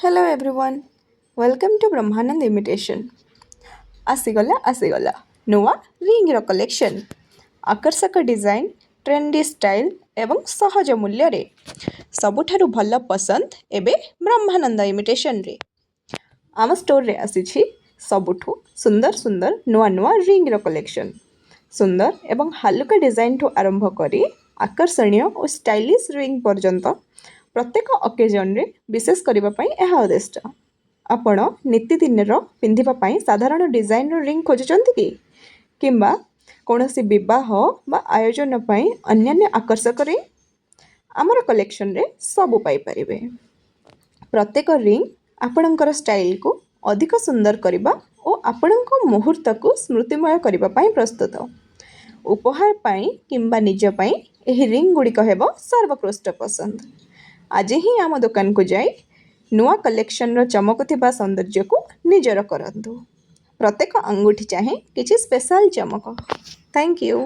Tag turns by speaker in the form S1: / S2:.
S1: Hello everyone, welcome to Brahmananda Imitation. ଆସିଗଲା, ଆସିଗଲା ନୂଆ ରିଙ୍ଗର କଲେକ୍ସନ୍। ଆକର୍ଷକ ଡିଜାଇନ୍, ଟ୍ରେଣ୍ଡି ଷ୍ଟାଇଲ୍ ଏବଂ ସହଜ ମୂଲ୍ୟରେ ସବୁଠାରୁ ଭଲ ପସନ୍ଦ ଏବେ ବ୍ରହ୍ମାନନ୍ଦ ଇମିଟେସନ୍ରେ। ଆମ ଷ୍ଟୋରରେ ଆସିଛି ସବୁଠୁ ସୁନ୍ଦର ସୁନ୍ଦର ନୂଆ ନୂଆ ରିଙ୍ଗର କଲେକ୍ସନ୍। ସୁନ୍ଦର ଏବଂ ହାଲୁକା ଡିଜାଇନ୍ଠୁ ଆରମ୍ଭ କରି ଆକର୍ଷଣୀୟ ଓ ଷ୍ଟାଇଲିଶ୍ ରିଙ୍ଗ ପର୍ଯ୍ୟନ୍ତ, ପ୍ରତ୍ୟେକ ଅକେଜନ୍ରେ ବିଶେଷ କରିବା ପାଇଁ ଏହା ଉଦ୍ଦିଷ୍ଟ। ଆପଣ ନିତିଦିନର ପିନ୍ଧିବା ପାଇଁ ସାଧାରଣ ଡିଜାଇନ୍ର ରିଙ୍ଗ ଖୋଜୁଛନ୍ତି କି, କିମ୍ବା କୌଣସି ବିବାହ ବା ଆୟୋଜନ ପାଇଁ ଅନ୍ୟାନ୍ୟ ଆକର୍ଷକ ରିଙ୍ଗ? ଆମର କଲେକ୍ସନରେ ସବୁ ପାଇପାରିବେ। ପ୍ରତ୍ୟେକ ରିଙ୍ଗ ଆପଣଙ୍କର ଷ୍ଟାଇଲକୁ ଅଧିକ ସୁନ୍ଦର କରିବା ଓ ଆପଣଙ୍କ ମୁହୂର୍ତ୍ତକୁ ସ୍ମୃତିମୟ କରିବା ପାଇଁ ପ୍ରସ୍ତୁତ। ଉପହାର ପାଇଁ କିମ୍ବା ନିଜ ପାଇଁ ଏହି ରିଙ୍ଗ ଗୁଡ଼ିକ ହେବ ସର୍ବୋତ୍କୃଷ୍ଟ ପସନ୍ଦ। ଆଜି ହିଁ ଆମ ଦୋକାନକୁ ଯାଇ ନୂଆ କଲେକ୍ସନର ଚମକୁଥିବା ସୌନ୍ଦର୍ଯ୍ୟକୁ ନିଜର କରନ୍ତୁ। ପ୍ରତ୍ୟେକ ଆଙ୍ଗୁଠି ଚାହେଁ କିଛି ସ୍ପେଶାଲ ଚମକ। Thank you.